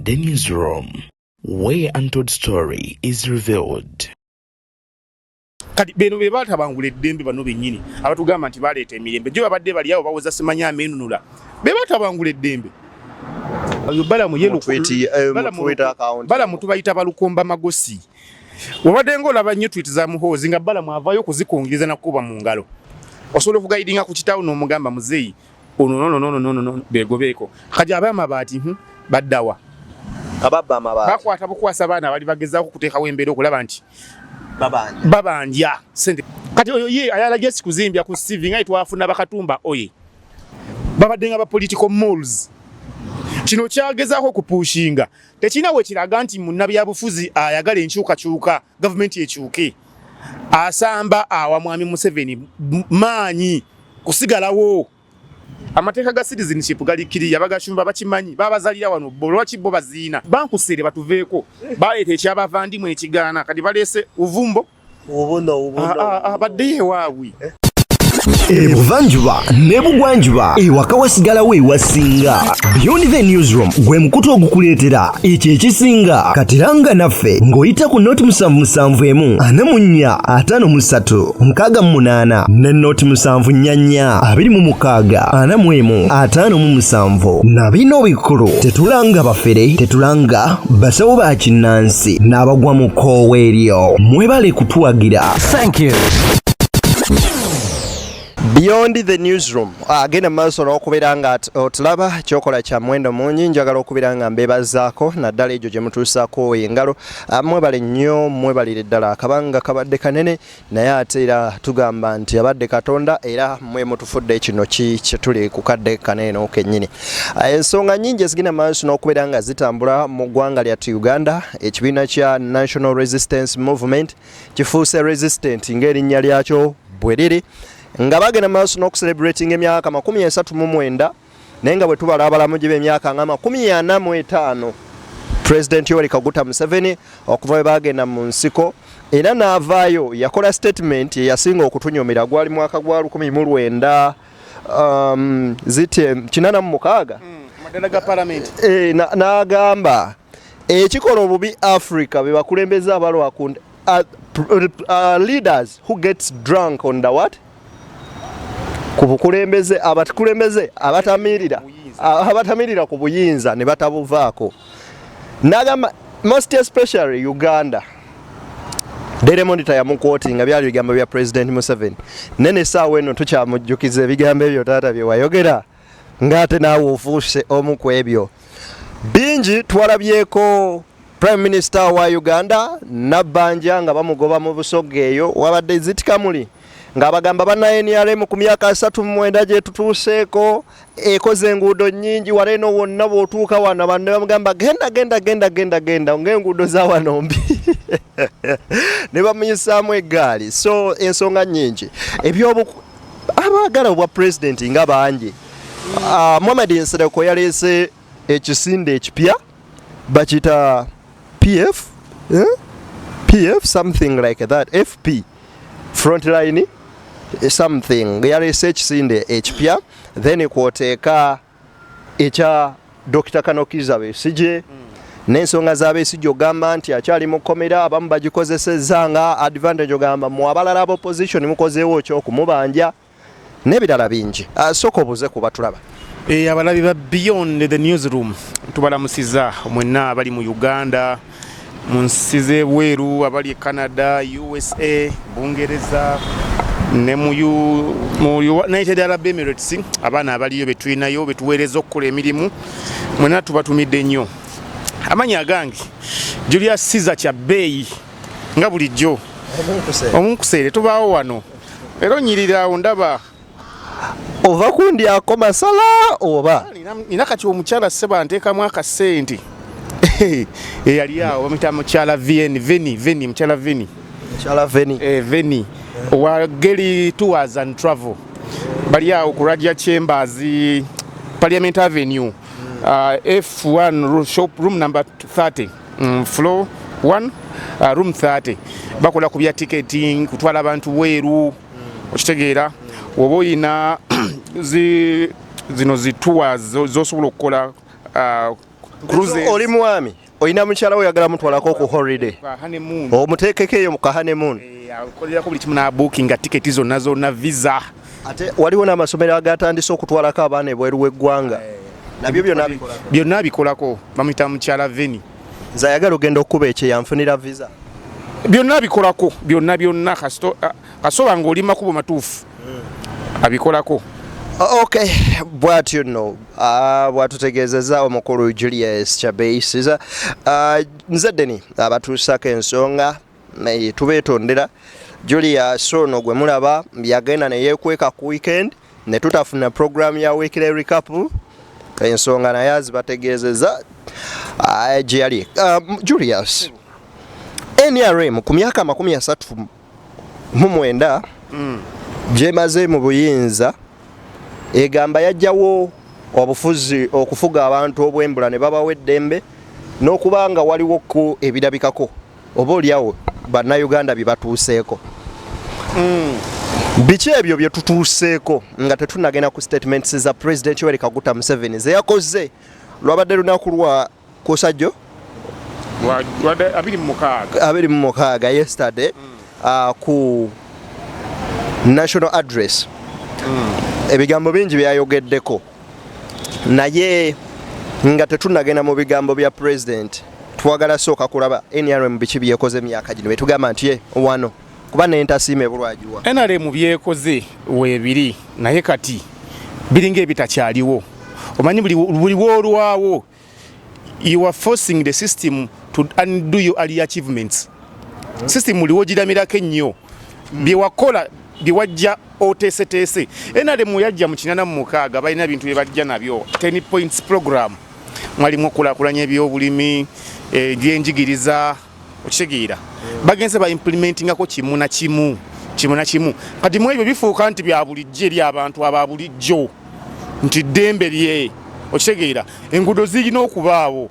The newsroom, where untold story is revealed. Kati beno be batabangula eddembe, bano bennyini abatugamba nti baleeta emirembe gyo babadde bali awo bawoza simanya amenunula, be batabangula eddembe. Oyo Balamu ye Mu Twitter account. Balamu tubayita balukomba magosi. Wabadde ng'olaba nnyo tweet za Muhoozi nga Balamu avaayo okuzikungiriza nakuba mu ngalo. Osobola okuguidinga ku kitaawo n'omugamba, "Muzeeyi ono nono nono nono nono begobeeko." Kati ab'amabaati baddawa? Ababba amabaati. Bakwata bukwasa abaana abali bagezaako okuteekawo embeera okulaba nti babanja. Babanja sente. Kati oyo ye ayala gesi kuzimbya ku CV nga twafuna bakatumba oye babadde nga ba political moles. Kino kyagezaako okupushinga tekirina we kiraga nti munnabyabufuzi ayagala enkyukakyuka, gavumenti ekyuke, asamba awa mwami Museveni maanyi kusigalawo. Amateeka ga citizenship gali kiriya, bagashumba bakimanyi, babazalira wano bo, lwaki bo baziina? Bankuseere batuveeko, baleeta ekyabavandimwe ekigaana, kati baleese uvumbo. Ubuno ubuno. Ah, ah, ah, baddeyo ewaabwe. Ebuvanjuba n'ebugwanjuba, ewaka wasigalawo ewasinga. Beyond the Newsroom gwe mukutu ogukuleetera ekyo ekisinga. Katiranga naffe ng'oyita ku 077 44 53 68 ne 074 26 41 57. Na bino bikulu: tetulanga bafere, tetulanga basawo ba kinnansi n'abagwa mu kkoowa eryo. Mwebale kutuwagira. Thank you. Beyond the Newsroom agenda maaso n'okubeera nga otulaba kyokola kya muwendo mungi. Njagala okubeera nga mbeebazaako naddala egyo gye mutuusaako engalo. Mwebale nnyo, mwebalire ddala. Akabanga kabadde kanene, naye ate era tugamba nti abadde Katonda era mwe mutufudde kino ki kyetuli ku kadde kaneeno kennyini. Ensonga nnyingi ezigenda maaso n'okubeera nga zitambula mu ggwanga lyattu Uganda. Ekibiina kya National Resistance Movement kifuuse resistant ng'erinnya lyakyo bwe liri, nga bagenda maaso n'okucelebrating emyaka 39, naye nga bwe tubala abalamu giba emyaka nga 45 President Yoweri Kaguta Museveni okuva bwe bagenda mu nsiko. Era n'avaayo yakola statement eyasinga okutunyumira. Gwali mwaka gwa 19 ziti 86. Madala ga palamenti. E, n'agamba ekikola obubi Africa be bakulembeze abalwa ku leaders who gets drunk on the what, ku bukulembeze, abakulembeze abatamirira ku buyinza ne batabuvaako. N'agamba most especially Uganda. Daily Monitor yamuquotinga nga byali bigambo bya President Museveni. Nene essaawa eno tukyamujjukiza ebigambo ebyo taata bye wayogera, ng'ate naawe ofuuse omu ku ebyo. Bingi twalabyeko. Prime Minister wa Uganda Nabbanja nga bamugoba mu Busoga, eyo wabadde zitikamuli ng'abagamba banna NRM ku myaka 39 gye tutuuseeko ekoze enguudo nnyingi wano eno wonna bw'otuuka wano. Abantu ne bamugamba, "Genda, genda, genda, genda, genda, ng'enguudo za wano mbi," ne bamuyisaamu eggaali. So ensonga nnyingi ebyobu abaagala obwa pulezidenti nga bangi. Muhammad Nsereko yaleese ekisinde ekipya bakiyita PF, eh? PF something like that, FP, frontline something. Yaleese ekisinde ekipya, then kwoteeka ekya Dr. Kanokiza Besigye n'ensonga za Besigye, ogamba nti akyali mu kkomera, abamu bagikozesezza nga advantage, ogamba mu abalala aba opposition mukozeewo ekyokumubanja n'ebirala bingi. Sooka obuuze ku batulaba. Abalabi ba Beyond the Newsroom, tubalamusiza mwenna abali mu Uganda, mu nsi z'ebweru, abali e Canada, USA, Bungereza ne mu United Arab Emirates, abaana abaliyo betulinayo betuweereza okukola emirimu, mwenna tubatumidde nnyo. Amannya agange Julius Caesar Kyabbeeyi, nga bulijjo omunkuseere tubaawo wano era onyirira awo ndaba. Ova kundyako masala oba? Nina kati omukyala seba nteekamu akasente eyali awo, bamuyita mukyala vn veni veni, mukyala Veni. Mukyala Veni. Veni owa Geli Tours and Travel, bali awo ku Raja Chambers, Parliament Avenue, F1 shop room number 30, floor 1, room 30. Bakola ku bya ticketing, kutwala abantu bweru, okitegeera? Oba oyina zino zi tours zosobola okukola. Cruises. Oli mwami, olina mukyala we, oyagala mutwalako ku holiday, Ka honeymoon. Omuteekeko eyo mu ka honeymoon. Eh, akolerako buli kimu, n'abookinga tiketi zonna zonna, visa. Ate waliwo n'amasomero agatandise okutwalako abaana ebweru w'eggwanga, nabyo byonna bikolako. Byonna abikolako. Bamuyita mukyala Veni. Nze ayagala ogenda okukuba ekyo yanfunira visa. Byonna abikolako, byonna byonna. Kasoba ng'oli makubo matuufu, abikolako. Ok, bwatyo nno bwatutegeezezza omukulu Julius Chabeisiza. Nze Deni abatuusako ensonga, naye tubeetondera Julius ono gwe mulaba yagenda neyeekweka ku weekend ne tutafuna program ya weekly recap. Ensonga naye azibategeezezza gye yali. Julius, NRM ku myaka 39 gyemaze mu buyinza egamba yajjawo obufuzi, okufuga abantu obwembula, ne babawa eddembe n'okuba nga waliwo ku ebirabikako oba oliawo Bannayuganda bye batuuseeko. Biki ebyo bye tutuuseeko nga tetunnagenda ku statements za President Yoweri Kaguta Museveni ze yakoze? Lwabadde lunaku lwa kusajjo. 26. 26, yesterday, ku national address. Ebigambo bingi byayogeddeko, naye nga tetunnagenda mu bigambo bya president, twagala sooka kulaba NRM biki byekoze emyaka gino betugamba nti ye wano kuba nentasiima ebulwagiwa. NRM byekoze weebiri, naye kati biringa ebitakyaliwo. Omanyi buli woolwawo, you are forcing the system to undo your early achievements. System muliwo giramirako ennyo byewakola, byewajja oteeseteese. NRM yajja mu 86, balina ebintu bye bajja nabyo, 10 points program, mwalimu okulaakulanya ebyobulimi, ebyenjigiriza. Okitegeera, bagenze ba implementingako kimu na kimu, kimu na kimu. Kati mu ebyo bifuuka nti bya bulijjo eri abantu aba bulijjo, nti ddembe lye. Okitegeera, enguudo zirina okubaawo.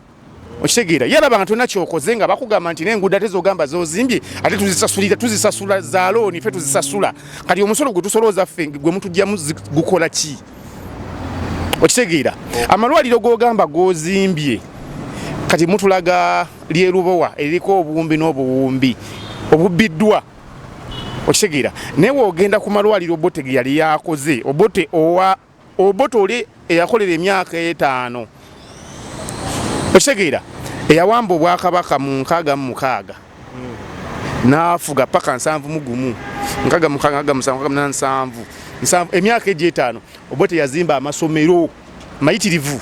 Okitegeera, yalaba nga tolina kyokoze, nga bakugamba nti n'enguudo ate zogamba zozimbye, ate tuzisasulira, tuzisasula za looni, ffe tuzisasula. Kati omusolo gwe tusolooza ffe gwe mutugyamu gukola ki? Okitegeera, amalwaliro gogamba gozimbye, kati mutulaga lyerubowa eriko obuwumbi n'obuwumbi obubbiddwa. Okitegeera, naye woogenda ku malwaliro Obote ge yali yakoze, Obote owa Obote oli eyakolera emyaka 5, okitegeera, eyawamba obwakabaka mu 66 n'afuga paka 71, 66, 67, 68, 70, 70, emyaka egyo 5 Obote yazimba amasomero mayitirivu.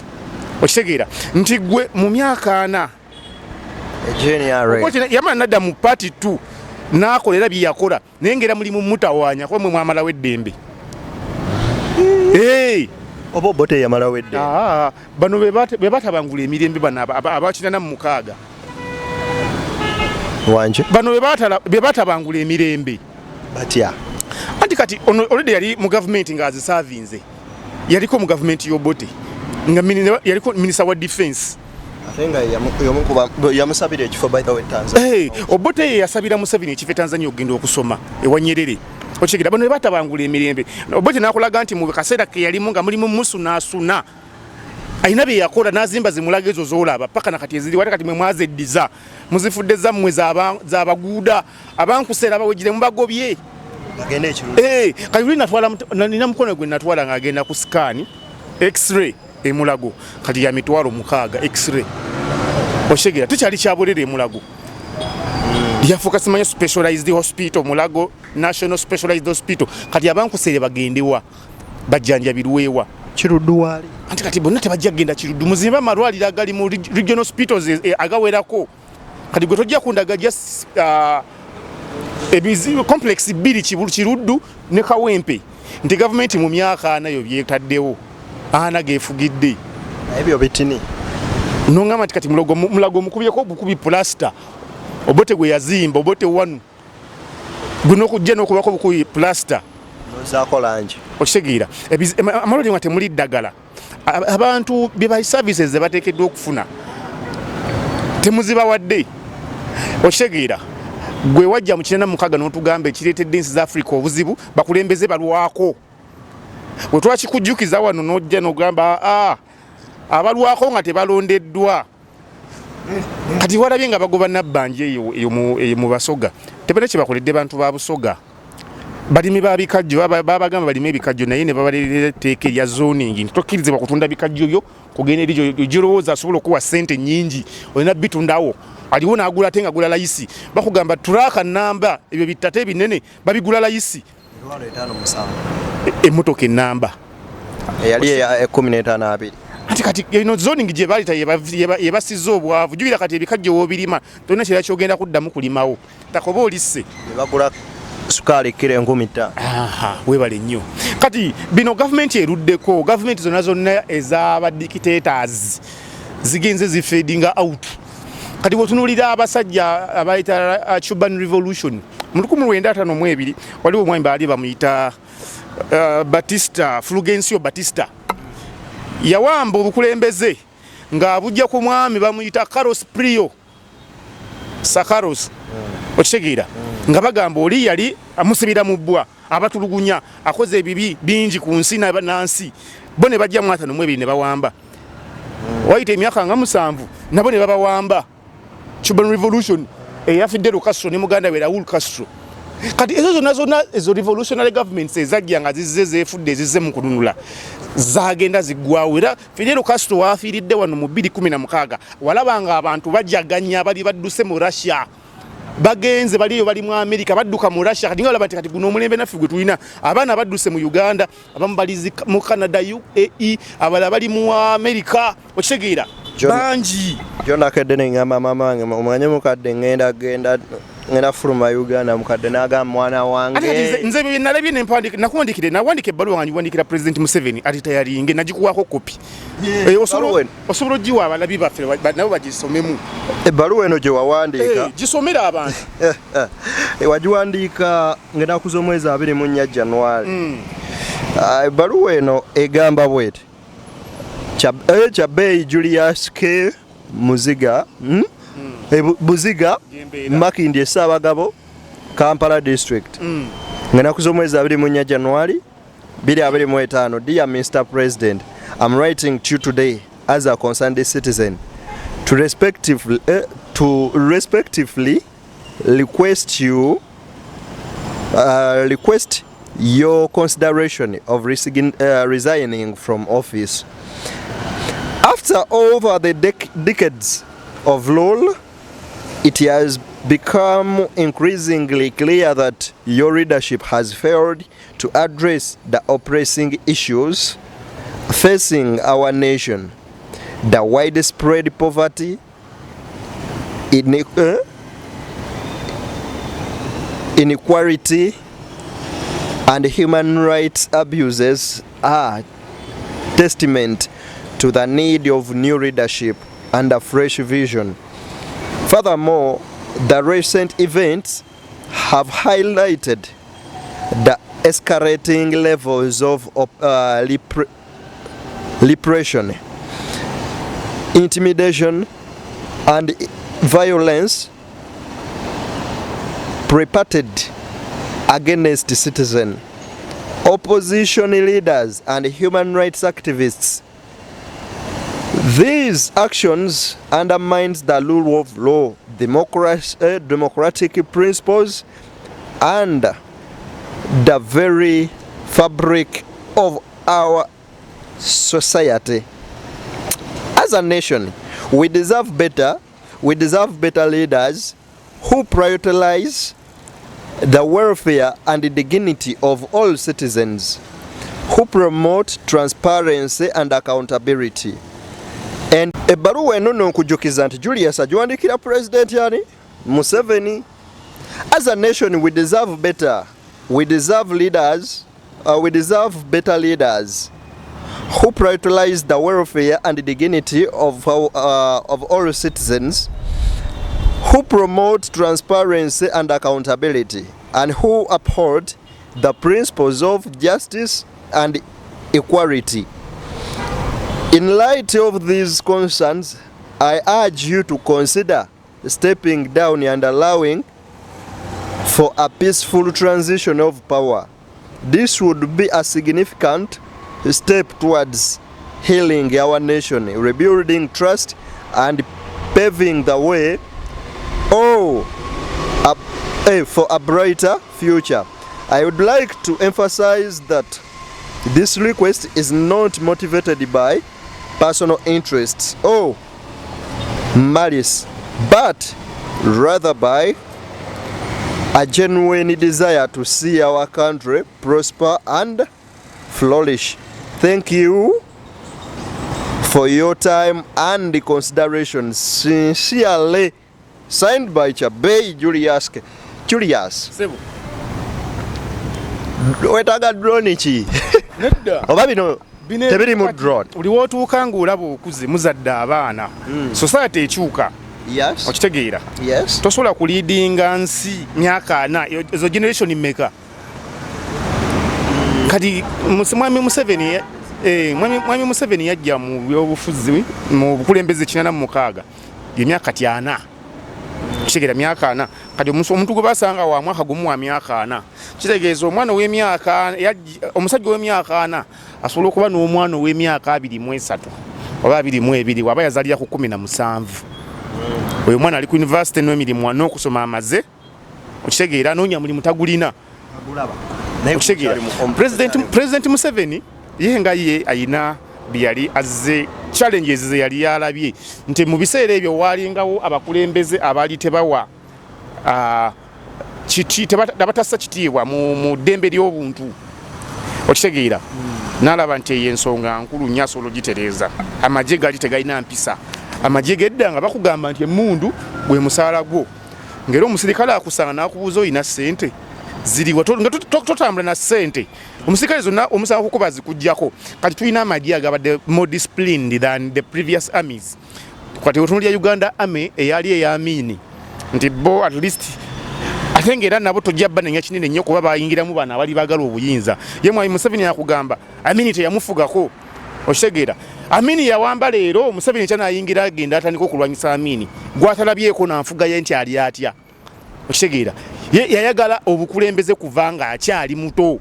Okitegeera nti gwe mu myaka 4 GNRA. Obote yamala nadda mu part 2 n'akolera bye yakola, naye ngera mulimu mutawaanya kuba mwe mwamalawo eddembe. Hey! Oba Obote yamalawo eddembe? Ah, bano be batabangula emirembe, bano aba 86. Wanje? Bano be batabangula emirembe. Batya? Anti kati ono already yali mu gavumenti ng'aziservinze, yaliko mu gavumenti y'Obote nga yaliko minisita wa defense. Ate nga yamusabira ekifo, by the way, Tanzania. Hey, Obote ye yasabira Museveni ekifo e Tanzania okugenda okusoma ewa Nyerere. Okitegeera, bano be batabangula emirembe. Obote n'akulaga nti mu kaseera ke yalimu nga mulimu musunaasuna, alina bye yakola n'azimba zimulaga ezo z'olaba paka na kati eziri wate. Kati mwe mwazeddiza, muzifudde zammwe z'abaguuda abankuseera abawejjire mubagobye. Bagende ekirungi. Eh, kati luli natwala nina mukono gwe natwala ng'agenda ku scan x-ray emulago, kati ya 60,000 x-ray. Okitegeera, tekyali kyabwerere emulago, lyafuuka simanya specialized hospital, Mulago National Specialized Hospital. Kati abankuseere bagendewa? Bajjanjabirwewa? Kiruddu waali. Anti kati bonna tebajja kugenda Kiruddu. Muzimbe amalwaliro agali mu regional hospitals agawerako. Kati gwe tojja kundaga just ebizibu complex bbiri, Kiruddu ne Kawempe, nti gavumenti mu myaka 4 yo byetaddewo, 4 gefugidde. Naye byo bitini. Nongamba nti kati Mulago omukubyeko obukubi pulasita, Obote gwe yazimba, Obote wanu guno okujja n'okubako obukubi pulasita. Nozaako langi. Okitegeera, amalwaliro nga temuli ddagala, abantu bye ba services ze bateekeddwa okufuna temuzibawadde. Okitegeera, gwe wajja mu 86 n'otugamba ekireetedde ensi za Africa obuzibu bakulembeze balwako. Bwe twakikujjukiza wano n'ojja n'ogamba, "Ah, abalwako nga tebalondeddwa." Kati walabye nga bagoba Nabbanja eyo mu Basoga, tebana kye bakoledde bantu ba Busoga. Balimi ba bikajjo babagamba balime ebikajjo, naye ne babalirira etteeka erya zoning nti tokkirizibwa kutunda bikajjo byo kugenda eri girowooza asobola okuwa ssente nnyingi, olina bitundawo aliwo n'agula ate nga gula layisi. Bakugamba truck namba ebyo bittate ebinene babigula layisi, emmotoka enamba eyali eya 15 20. Ati kati eno zoning gye baalita yebasizza obwavu. Jjukira kati ebikajjo woobirima tolina kirala kyogenda kuddamu kulimawo, takoba olisse. Bagula sukaali kiro 5000. Aha, webale nnyo. Kati bino gavumenti eruddeko, gavumenti zonna zonna ez'aba dictators zigenze zifadinga out. Kati bwotunuulira abasajja abayita Cuban Revolution mu 1952, waliwo omwami baali bamuyita Batista, Fulgencio Batista, yawamba obukulembeze ng'abujja ku mwami bamuyita Carlos Prio Sakaros, okitegeera? Nga bagamba oli yali amusibira mu bbwa, abatulugunya, akoze ebibi bingi ku nsi nansi. Bo ne bajja mu 52 ne bawamba. Wayita emyaka nga 7 nabo ne babawamba. Cuban Revolution eya Fidel Castro ne muganda we Raul Castro. Kati ezo zonna zonna ezo revolutionary governments ezajja nga zizze zeefudde ezizze mu kununula zagenda ziggwawo. Era Fidel Castro waafiiridde wano mu 2016, walaba nga abantu bajaganya, bali badduse mu Russia, bagenze baliyo bali mu America, badduka mu Russia. Kati nga olaba nti kati guno omulembe naffe gwe tulina, abaana badduse mu Uganda, abamu bali mu Canada, UAE, abalala bali mu America, okitegeera? Bangi. Jonakedde neŋŋamba maama wange, omanye mukadde, ŋŋenda genda ŋŋenda fuluma Uganda. Mukadde n'agamba, mwana wange. Ate kati nze bye nalabye nempandika, nakuwandikire, nawandika ebbaluwa nga ngiwandikira President Museveni ati tayalinge nagikuwaako kopi. Eh, Ebbaluwa eno. Osobola ogiwa abalabi baffe nabo bagisomemu. Ebbaluwa eno gye wawandiika. Eh, gisomere abantu. Wagiwandiika ng'ennaku z'omwezi 24 Januari. Ah, ebbaluwa eno egamba bweti: Kya bbeeyi Julius K Muziga, Buziga. Gyembeera. Makindye Ssaabagabo, Kampala District, ng'ennaku z'omwezi 24 Januari 2025. Dear Mr President, I'm writing to you today as a concerned citizen to respectively request you request your consideration of resigning from office. After over the decades of rule, it has become increasingly clear that your leadership has failed to address the oppressing issues facing our nation. The widespread poverty, inequality, and human rights abuses are testament to the need of new leadership and a fresh vision. Furthermore, the recent events have highlighted the escalating levels of repression, intimidation, and violence perpetrated against citizens, opposition leaders, and human rights activists. These actions undermines the rule of law, democracy, democratic principles, and the very fabric of our society. As a nation, we deserve better. We deserve better leaders who prioritize the welfare and the dignity of all citizens, who promote transparency and accountability. And ebbaluwa eno nno nkujjukiza nti Julius agiwandiikira President yani Museveni. As a nation, we deserve better. We deserve leaders. We deserve better leaders who prioritize the welfare and dignity of all citizens, who promote transparency and accountability, and who uphold the principles of justice and equality. In light of these concerns, I urge you to consider stepping down and allowing for a peaceful transition of power. This would be a significant step towards healing our nation, rebuilding trust, and paving the way for a brighter future. I would like to emphasize that this request is not motivated by personal interests or malice, but rather by a genuine desire to see our country prosper and flourish. Thank you for your time and consideration. Sincerely, signed by Chabei Julius. Julius. Sebo. Wetaaga drone ki? Nedda. Oba bino tebiri mu drone. Buli w'otuuka ng'olaba okuze muzadde abaana. Society ekyuka. Yes. Okitegeera. Yes. Tosobola kuleadinga nsi myaka ana, ezo generation mmeka? Kati mwami Museveni, mwami Museveni yajja mu byobufuzi mu bukulembeze 86, emyaka kati ana. Kitegeera myaka ana. Kati omuntu gwe basanga wa mwaka gumu wa myaka ana. Kitegeeza omwana ow'emyaka, omusajja ow'emyaka ana asobola okuba n'omwana ow'emyaka 23 oba 22 waba yazaalira ku 17. Oyo omwana ali ku university n'emirimu n'okusoma amaze. Okitegeera anoonya mulimu tagulina. Okitegeera. President Museveni ye nga ye ayina bye yali azze, challenges ze yali yalabye nti mu biseera ebyo waalingawo abakulembeze abaali tebawa abatassa kitiibwa mu ddembe ly'obuntu. Okitegeera. N'alaba nti eyo ensonga nkulu nnyo asobola ogitereeza. Amagye gaali tegalina mpisa. Amagye gedda nga bakugamba nti emmundu gwe musaala gwo. Ng'era omusirikale akusanga n'akubuuza olina ssente ziriwa, nga totambula na ssente. Omusirikale zonna omusanga kukuba zikuggyako. Kati tulina amagye agabadde more disciplined than the previous armies. Kati otunuulira Uganda Army eyali eya Amini nti bo at least ate ng'era nabo tojja banenya kinene nnyo kuba bayingiramu bano abali baagala obuyinza. Ye Mwami Museveni akugamba Amini teyamufugako. Okitegeera. Amini yawamba leero Museveni kyanayingira agenda atandika okulwanyisa Amini gw'atalabyeko n'anfuga ye nti ali atya. Okitegeera. Ye yayagala obukulembeze kuva ng'akyali muto.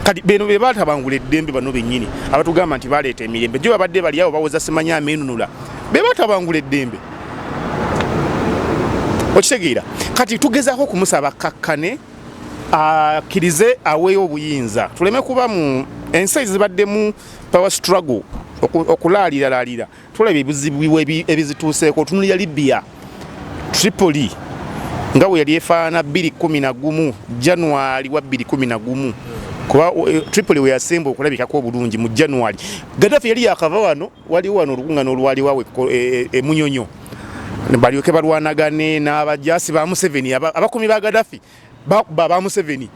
Kati beno be baatabangula eddembe bano bennyini abatugamba nti baleeta emirembe, gyo babadde bali awo bawoza simanyi ameenunula, be baatabangula eddembe. Okitegeera. Kati tugezaako okumusaba akkakkane akkirize aweeyo obuyinza, tuleme kuba mu ensi ezibaddemu power struggle okulaaliralaalira. Tulaba ebizibu ebizituuseeko. Otunuulira Libya, Tripoli nga bwe yali efaanana 2011, January wa 2011, kuba Tripoli we yasemba okulabikako obulungi mu January. Gaddafi yali yakava wano, waliwo wano olukuŋŋaana olwaliwo awo e Munyonyo, balyoke balwanagane n'abajaasi ba Museveni. Abakuumi ba Gaddafi bakuba aba Museveni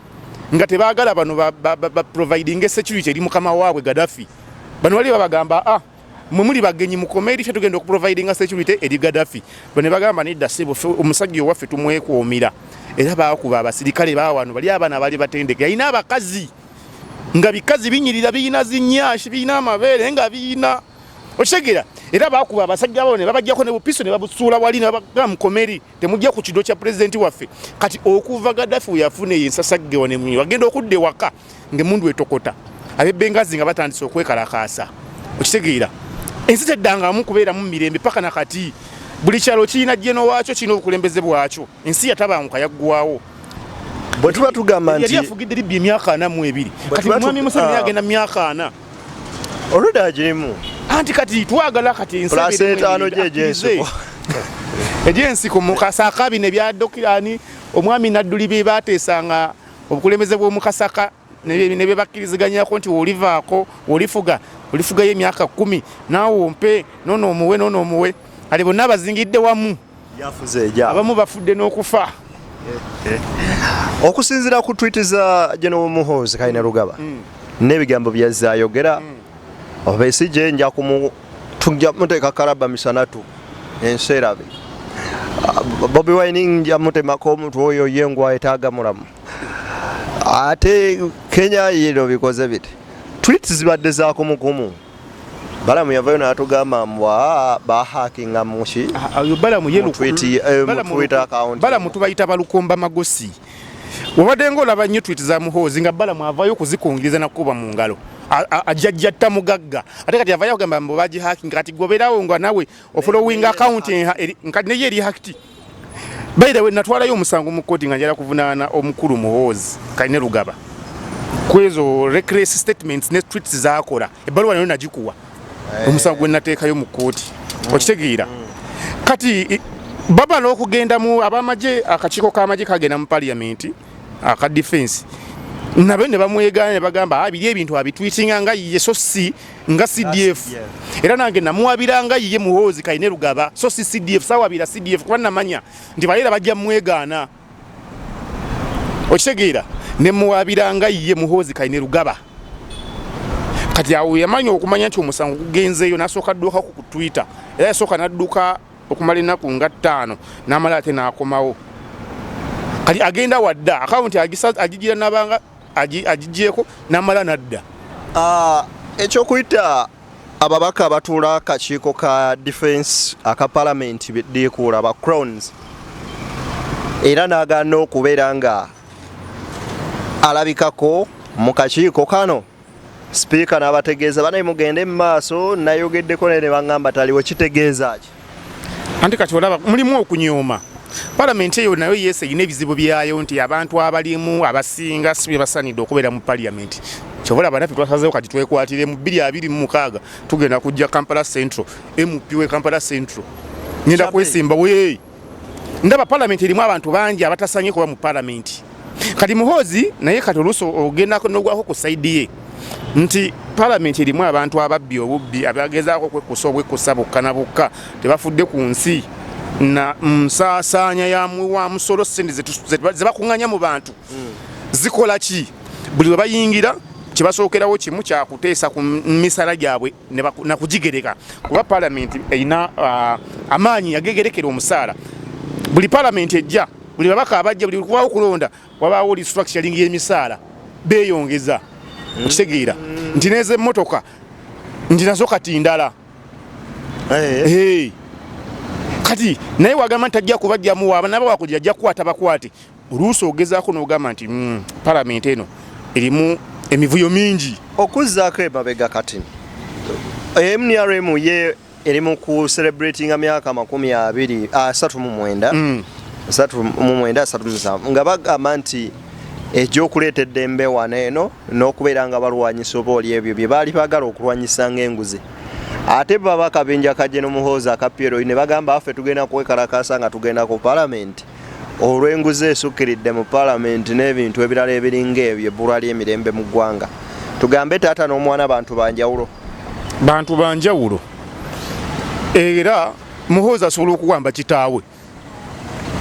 nga tebaagala bano ba providing security eri mukama waabwe Gaddafi. Bano bali babagamba, ah, mwe muli bagenyi mukome eri, ffe tugenda okuprovidinga security eri Gaddafi. Bano ne bagamba nedda ssebo, ffe omusajja owaffe tumwekuumira. Era baakuba abasirikale ba wano bali abaana baali batendeke, yalina abakazi nga bikazi binyirira, birina zinyashi, birina amabeere nga birina, okitegeera. Era baakuba abasajja babo ne babajjako ne bupiso ne babusuula wali ne babagamba mukomeri, temujja ku kido kya pulezidenti waffe. Kati okuva Gaddafi we yafuna eyo ensasagge wano emunyi, wagenda okudda ewaka ng'emmundu etokota, ab'e Benghazi nga batandise okwekalakaasa. Okitegeera, ensi teddangamu kubeeramu mirembe paka na kati. Buli kyalo kirina jeno waakyo, kirina obukulembeze bwakyo. Ensi yatabanguka, yaggwawo. Bwe tuba tugamba yali nti afugidde Libya emyaka 42. Bwe Kati mwami Museveni agenda mu myaka 40. Olwedde agirimu. Anti kati twagala kati ensi Plus ebeeremu etaano emirembe, gye egy'ensiko. Akkirize. Egy'ensiko mukasaka bino ebya dokirani omwami Nadduli bye baateesanga obukulembeze bw'omukasaka ne bye bakkiriziganyako nti wolivaako olifuga olifugayo emyaka 10, naawe ompe noono omuwe noono omuwe, kati bonna abazingidde wamu. Yafuze ejja. Abamu bafudde n'okufa. Okusinziira ku tweet za General Muhoozi Kainerugaba n'ebigambo byazayogera, Besigye nja kumu tujja muteeka kalaba misanatu ensi erabe. Bobi Wine nja mutemako omutwe, oyo ye ngwa etaaga mulamu, ate Kenya yino bikoze biti. Tweets zibadde za kumukumu. Balamu yavayo n'atugamba mbwa bahackinga muki. Oyo Balamu ye Mu Twitter account. Balamu tubayita balukomba magosi. Obadde ng'olaba nnyo tweet za Muhoozi nga Balamu avaayo okuzikungiriza nakukuba mu ngalo. Ajjajjatta mugagga ate kati avaayo okugamba mbu bagihackinga. Kati gobeerawo nga nawe ofollowing account nkati neye eri hacked. By the way, natwalayo omusango mu kkooti nga njala kuvunaana omukulu Muhoozi Kainerugaba kwezo reckless statements ne tweets zakola. Ebbaluwa nayo nagikuwa, omusango gwe nateekayo mu kkooti, okitegeera? Kati babala okugenda mu abamagye, akakiiko k'amagye kagenda mu parliament aka defense, nabo ne bamwegaana ne bagamba biri ebintu abitweetinga nga ye so si nga CDF. Era nange namuwabira nga ye Muhoozi Kainerugaba so si CDF. Sawabira CDF kuba namanya nti baleera bajja mwegaana, okitegeera? Ne muwabira nga ye Muhoozi Kainerugaba. Kati awo yamanya okumanya nti omusango gugenzeeyo, n'asooka addukako ku Twitter, era yasooka n'adduka okumala ennaku nga 5, n'amala ate n'akomawo. Kati agenda wadda akawunti agigira nabanga agigyeko n'amala n'adda. Ekyokuyita ababaka abatuula akakiiko ka defense aka palamenti dikuula ba crowns, era n'agaana okubeera nga alabikako mu kakiiko kano, sipiika n'abategeeza banaye mugende mu maaso, nayogeddeko naye ne baŋŋamba taliwo, kitegeeza ki? Anti kati olaba mulimu okunyooma palamenti eyo, nayo yese erina ebizibu byayo nti abantu abalimu abasinga si bye basaanidde okubeera mu paliyamenti. Kyova olaba naffe twasazeewo kati twekwatire mu 2026 tugenda kujja Kampala Central, MP we Kampala Central ngenda kwesimba. We ndaba palamenti erimu abantu bangi abatasanye kuba mu palamenti. Kati Muhoozi naye kati oluusi ogenda nogwako ku side ye nti palamenti erimu abantu ababbi obubbi, abagezaako okwekkusa obwekkusa bokka na bokka, tebafudde ku nsi na nsaasaanya ya wa musolo. Ssente ze bakuŋŋanya mu bantu zikola ki? Buli lwe bayingira kyebasookerawo kimu kyakuteesa ku misala gyabwe nakugigereka, kuba palamenti erina amaanyi agegerekera omusaala. Buli palamenti ejja, buli babaka abajja, buli kubawo okulonda wabaawo restructuring y'emisaala, beeyongeza, okitegeera? Nti n'ez'emmotoka nti nazo kati ndala. Hey. Kati naye wagamba nti tajja kubajjamu, waba naba wakugira ajja kukwata bakwate. Oluusi ogezaako n'ogamba nti palamenti eno erimu emivuyo mingi. Okuzzaako emabega, kati NRM ye eri mu ku celebratinga myaka 239, 39, 37, nga bagamba nti ejja okuleeta eddembe wano eno n'okubeera nga balwanyisa oba oli ebyo bye baali baagala okulwanyisa ng'enguzi. Ate baba akabinja ka Gen Muhoozi aka PLU ne bagamba affe tugenda kwekalakasa nga tugenda ku palamenti olw'enguzi esukkiridde mu palamenti n'ebintu ebirala ebiringa ebyo, ebbulwa ly'emirembe mu ggwanga. Tugambe taata n'omwana bantu banjawulo? Bantu banjawulo, era Muhoozi asobola okuwamba kitaawe.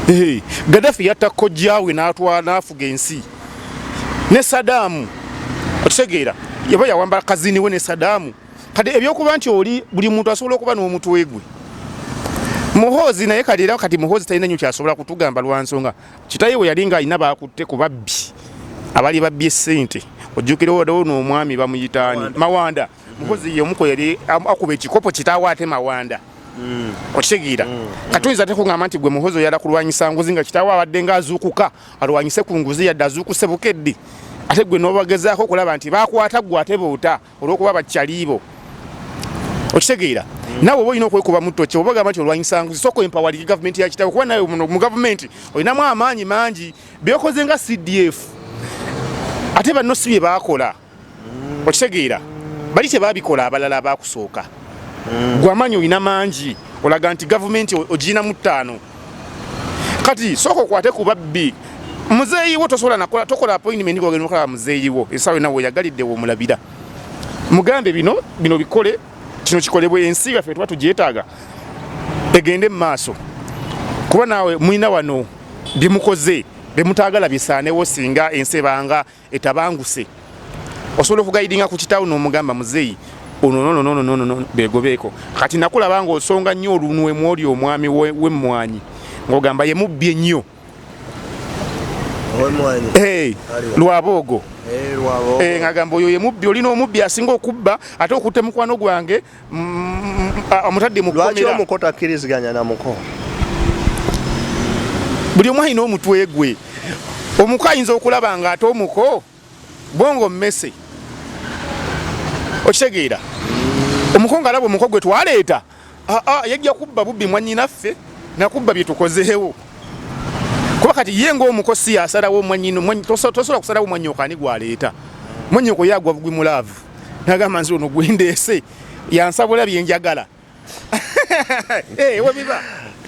Hey, Gaddafi yatta kojjaawe n'atwala n'afuga ensi, ne Saddam, okitegeera? Yaba yawamba kazini we ne Saddam. Kati ebyokuba nti oli buli muntu asobola okuba n'omutwe gwe, Muhoozi naye kati era kati Muhoozi talina nnyo kyasobola kutugamba lwa nsonga kitaye we yali ng'alina bakutte ku babbi abali babbye ssente. Ojjukira wadawo n'omwami bamuyitaani, Mawanda. Muhoozi ye omuko yali akuba ekikopo kitaawe ate Mawanda, okitegeera? Kati oyinza ate kugamba nti gwe Muhoozi oyala kulwanyisa nguzi nga kitaawe abadde ng'azuukuka alwanyise ku nguzi, yadde azuukuse bukedde, ate gwe n'obagezaako okulaba nti bakwata gwe ate boota olw'okuba bakyaliibo, okitegeera? Naawe oba olina okwekuba mutto ki oba ogamba nti olwanyisa nguzi, sooka empoweringe gavumenti ya kitaawe, kuba nawe muno mu gavumenti olinamu amaanyi mangi. Byokoze nga CDF ate banno si bye baakola, okitegeera? Bali tebabikola, abalala abakusooka. Gwe amaanyi olina mangi, olaga nti gavumenti ogirina mu ttaano. Kati sooka okwate ku babbi. Muzeeyi wo tosobola nakola, tokola appointment ng'ogenda okulaba muzeeyi wo essaawa yonna weeyagalidde w'omulabira. Mugambe bino bino bikole, kino kikolebwe, ensi yaffe tuba tugyetaaga egende mu maaso, kuba naawe mulina wano byemukoze bemutaagala bisaanewo. Singa ensi ebanga etabanguse, osobola okuguidinga ku kitaawo n'omugamba muzeeyi ono nono nono nono nono begobeeko. Kati nakulaba ng'osonga nnyo olunwe mwoli omwami w'emmwanyi ng'ogamba ye mubbi ennyo. Ow'emmwanyi? Hey, Lwaboogo. Lwaboogo. Ng'agamba oyo ye mubbi, olina omubbi asinga okubba, ate okutte mukwano gwange, omutadde mu Lwaki kkomera. Omuko takkiriziganya na muko? Buli omu alina omutwe gwe. Omuko ayinza okulaba nga ate omuko bongo mmese, okitegeera? Omuko ng'alaba omuko gwe twaleeta, aa, yajja kubba bubbi mwannyinaffe nakubba bye tukozeewo, kuba kati ye ng'omuko si yasalawo mwannyina. Tosobola kusalawo mwannyoko ani gwaleeta. Mwannyoko ye agwa bugwi mu love, nagamba nti ono gwendeese yansabula byenjagala. Eh, webiba.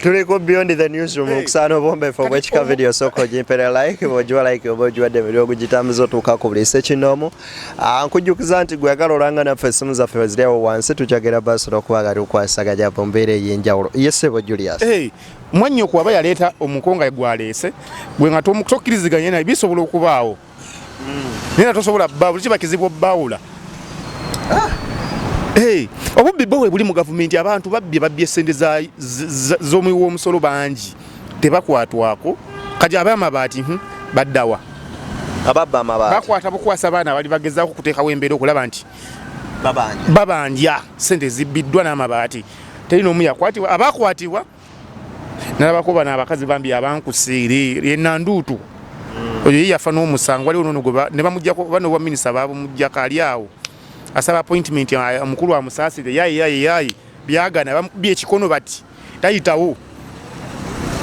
Tuli ku Beyond the Newsroom. Hey. Okusaana obwombeefu Kati obwekika. Video sooka ogimpera like, bw'ogiwa like oba ogiwadde emirimu ogugitambuza otuuka ku buli ssekinoomu. Ah, nkujjukiza nti gwe yagala olanga naffe, essimu zaffe ziri awo wansi, tukyagera basobola okuba nga tukwasaganya mu mbeera ey'enjawulo. Ye ssebo Julius. Hey, mwannyoko aba yaleeta omuko nga gwaleese gwe nga tokkiriziganye naye, bisobola okubaawo, naye nga tosobola bbawula, kiba kizibu obbawula. Hey, obubbi bwo bwe buli mu gavumenti, abantu babbye, babbye sente z'omuwi w'omusolo bangi, tebakwatwako. Kati ab'amabaati, baddawa? Ababba amabaati. Bakwata bukwasa abaana abali bagezaako kuteekawo embeera okulaba nti babanja. Babanja sente zibbiddwa n'amabaati, teri n'omu yakwatibwa. Abakwatibwa nalabako bano abakazi bambi abankusiire yenanduutu, oyo ye yafa n'omusango. Waliwo nono gwe ne bamugjako bano bwa minisita, babumugjako, ali awo asaba appointment, omukulu amusaasire, yayi yayi yayi byagana, bamukubye ekikono bati tayitawo,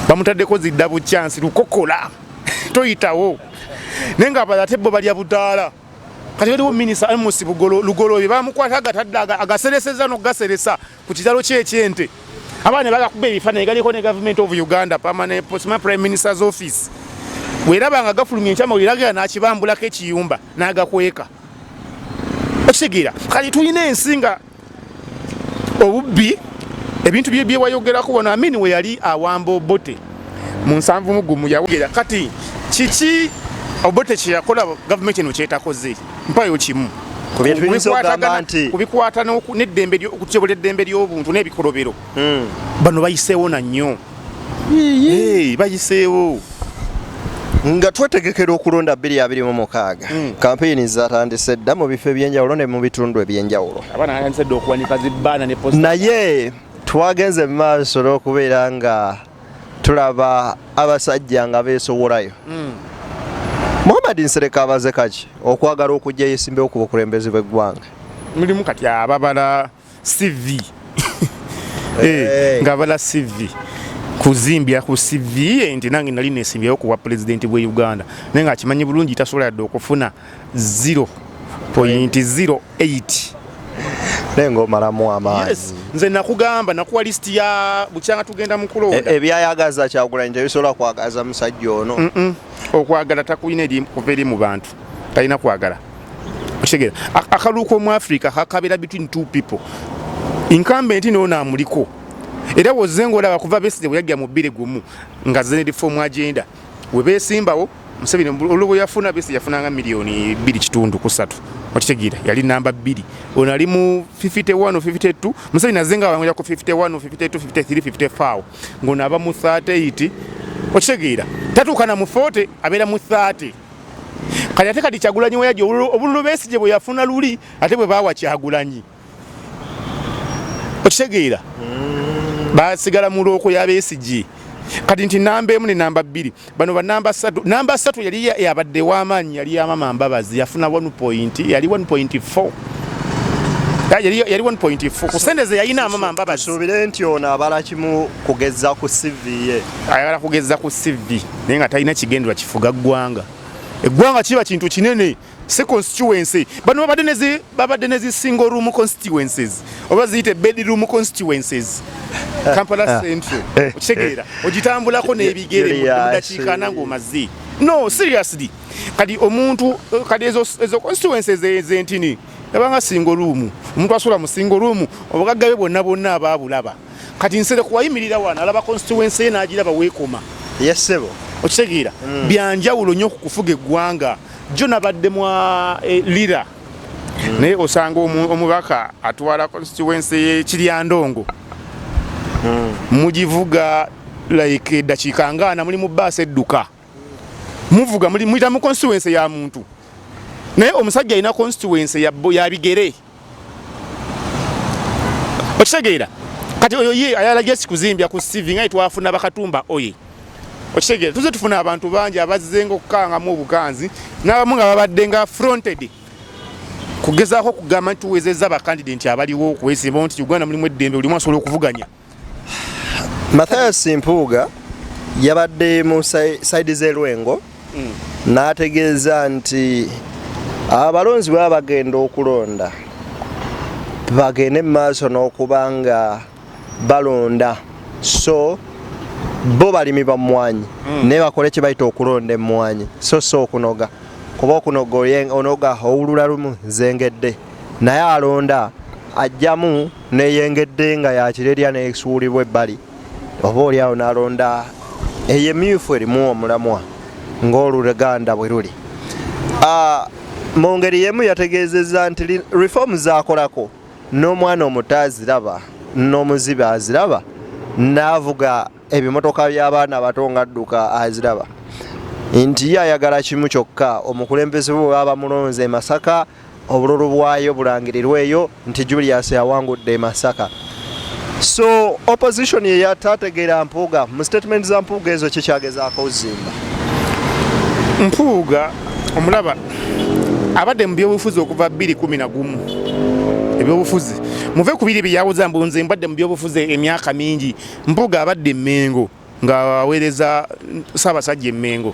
bamutaddeko zidda bukyansi lukokola toyitawo, naye nga abalala ate bo balya butaala. Kati waliwo minisita Amos Lugoloobi bamukwata agatadde agasereseza n'okugaseresa ku kitalo kyekyente, abaana bagakuba ebifaananyi galiko ne Government of Uganda permanent postman Prime Minister's Office. Bweraba nga gafulumya enkyamawulire, agenda n'akibambulako ekiyumba n'agakweka, okitegeera? Kati tulina ensi nga obubbi, ebintu bye byewayogerako wano, Amini we yali awamba Obote mu 71 yawogera. Kati kiki Obote kyeyakola gavumenti eno kyetakoze? Mpayo kimu. Ku bye tuyinza okugamba nti kubikwata n'eddembe okutyobola eddembe ly'obuntu n'ebikolobero, bano bayiseewo na nnyo. Hey, bayiseewo. Nga twetegekera okulonda 2026, kampeyini zatandise dda mu bifo ebyenjawulo ne mu bitundu ebyenjawulo. Abaana batandise dda okuwanika zibbaana ne poster. Naye twagenze mu maaso n'okubeera nga tulaba abasajja nga beesowolayo. Muhammad Nsereko abaze kaki okwagala okujja yesimbewo ku bukulembeze bw'eggwanga? Mulimu kati ababala CV. Hey. Nga bala CV, kuzimbya ku CV ye nti nange nali nesimbyewo ku bwa pulezidenti bwe Uganda, naye nga akimanyi bulungi tasobola yadde okufuna 0.08. Naye ng'omalamu amaanyi. Yes, nze nakugamba, nakuwa lisiti ya bukyanga tugenda mu kulonda. Ebyayagaza Kyagulanyi tebisobola kwagaza musajja ono. Okwagala takulina eri kuva eri mu bantu, talina kwagala, okitegeera? Akalulu k'omu Africa kakabeera between two people, incumbent noono amuliko. Era wozze ngaolaba kuva Besigye bwe yajja mu 2001 nga azze ne reform agenda, we beesimbawo Museveni olwo bwe yafuna, Besigye yafunanga miliyoni 2.5 ku 3, okitegeera? Yali namba 2, ono ali mu 51, 52. Museveni azze nga awangulira ku 51, 52, 53, 54, ng'ono aba mu 38, okitegeera? Tatuuka na mu 40, abeera mu 30. Kati ate kati Kyagulanyi we yajja, obululu Besigye bwe yafuna luli ate bwe baawa Kyagulanyi, okitegeera? Basigala mu looko ya Besigye. Kati nti namba 1 ne namba 2, bano ba namba 3. Namba 3 yali yabadde w'amaanyi, yali ya Mama Mbabazi, yafuna 1 point, yali 1.4. Yali 1.4 ku sente ze yalina Amama Mbabazi. Suubire nti ono abala kimu kugeza ku CV ye. Ayagala kugeza ku CV, naye nga talina kigendera kifuga ggwanga. Eggwanga kiba kintu kinene, si constituency. Bano babadde nezi single room constituencies, oba ziyite bedroom constituencies. Kampala Central, okitegeera? Ogitambulako n'ebigere mu dakiika 40 ng'omaze. No, seriously, kati omuntu kati ezo constituencies ez'entini yabanga single room, omuntu asula mu single room, obugagga bwe bwonna bwonna abaabulaba. Kati Nsereko wayimirira wano alaba constituency ye n'agiraba weekoma. Yes ssebo. Okitegeera? Byanjawulo nnyo ku kufuga eggwanga. Jo nabadde mwa Lira, naye osanga omubaka atwala constituency y'Ekiryandongo, mugivuga like eddakiika ngaana, muli mu baasi edduka, muvuga muli muyita mu constituency ya muntu, naye omusajja alina constituency ya bigere, okitegeera? Kati oyo ye ayala jesi kuzimbya ku CV nga twafuna bakatumba oye. Okitegeera, tuze tufuna abantu bangi abazzenga okukangamu obukanzi, n'abamu nga babadde nga fronted kugezaako okugamba nti tuwezezza bakandidenti abaliwo okwesimbawo nti Uganda mulimu eddembe, buli omu asobola okuvuganya. Mathias Mpuuga yabadde mu side z'e Lwengo n'ategeeza nti abalonzi baba bagenda okulonda bagende mu maaso n'okuba nga balonda, so bo balimi ba mmwanyi naye bakole kye bayita okulonda emmwanyi so si okunoga, kuba okunoga onoga owulula lumu zengedde, naye alonda ajjamu neyengedde nga yakirerya nesuulibwa ebbali, oba oli awo n'alonda eyo emyufu erimu omulamwa ng'oluganda bwe luli. Mu ngeri y'emu yategeezezza nti reform zaakolako n'omwana omuto aziraba n'omuzibe aziraba n'avuga ebimotoka by'abaana abato ng'adduka aziraba, nti ye ayagala kimu kyokka, omukulembeze bwe baba bamulonze e Masaka obululu bwayo bulangirirweyo nti Julius awangudde e Masaka. So opposition ye yatategeera Mpuuga mu statement za Mpuuga ezo kikyagezaako ozimba. Mpuuga omulaba abadde mu byobufuzi okuva 2011. Ebyobufuzi muve ku biri byeyawoza mbu nze mbadde mu byobufuzi emyaka mingi. Mpuuga abadde Mmengo ng'aweereza Ssaabasajja Emmengo,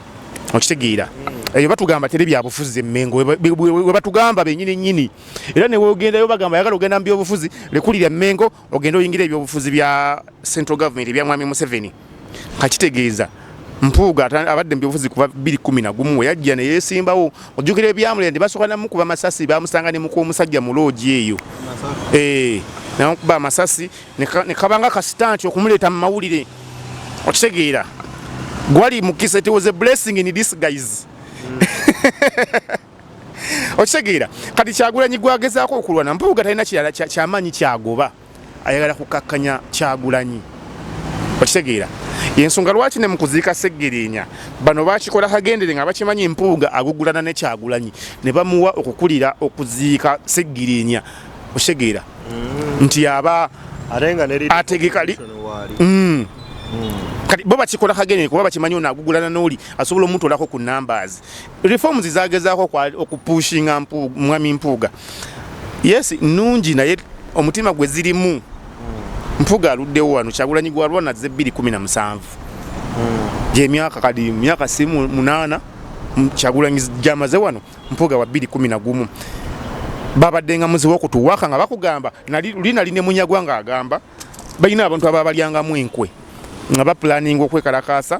okitegeera? Eyo batugamba teri byabufuzi Emmengo, we batugamba bennyini nnyini, era ne weogendayo bagamba ayagala ogenda mu byobufuzi lekulira Mmengo ogende oyingira ebyobufuzi bya central government ebya Mwami Museveni. Kakitegeeza Mpuuga abadde mu byobufuzi kuva 2011 we yajja ne yeesimbawo. Ojjukira ebyamulira nti basooka namukuba masasi, bamusanga ne mukuba omusajja mu loogi eyo, namukuba amasasi ne kabanga kasitanti okumuleeta mu mawulire. Okitegeera, gwali mukisa, it was a blessing in disguise. Okitegeera, kati Kyagulanyi gwagezaako okulwana, Mpuuga talina kirala kyamaanyi kyagoba, ayagala kukakkanya Kyagulanyi. Okitegeera, yensonga lwaki ne mu kuziika Seggirinya bano bakikola kagendere nga bakimanyi Mpuuga agugulana ne Kyagulanyi, ne bamuwa okukulira okuziika Seggirinya. Okitegeera nti aba ategeka kati bo bakikola kagendere kuba bakimanyi ono agugulana n'oli asobola omutolako ku numbers. Reforms zagezaako okupushinga Mwami Mpuuga, yes, nnungi, naye omutima gwe zirimu Mpuuga aluddewo wano. Kyagulanyi gwalwana ze 2017 gyemyaka kati myaka si 8 Kyagulanyi gyamaze wano, Mpuuga wa 2011. Babadde nga muzibu okutuwaka nga bakugamba luli nali ne Munyagwa ng'agamba balina abantu ababalyangamu enkwe nga bapulaninga okwekalakaasa,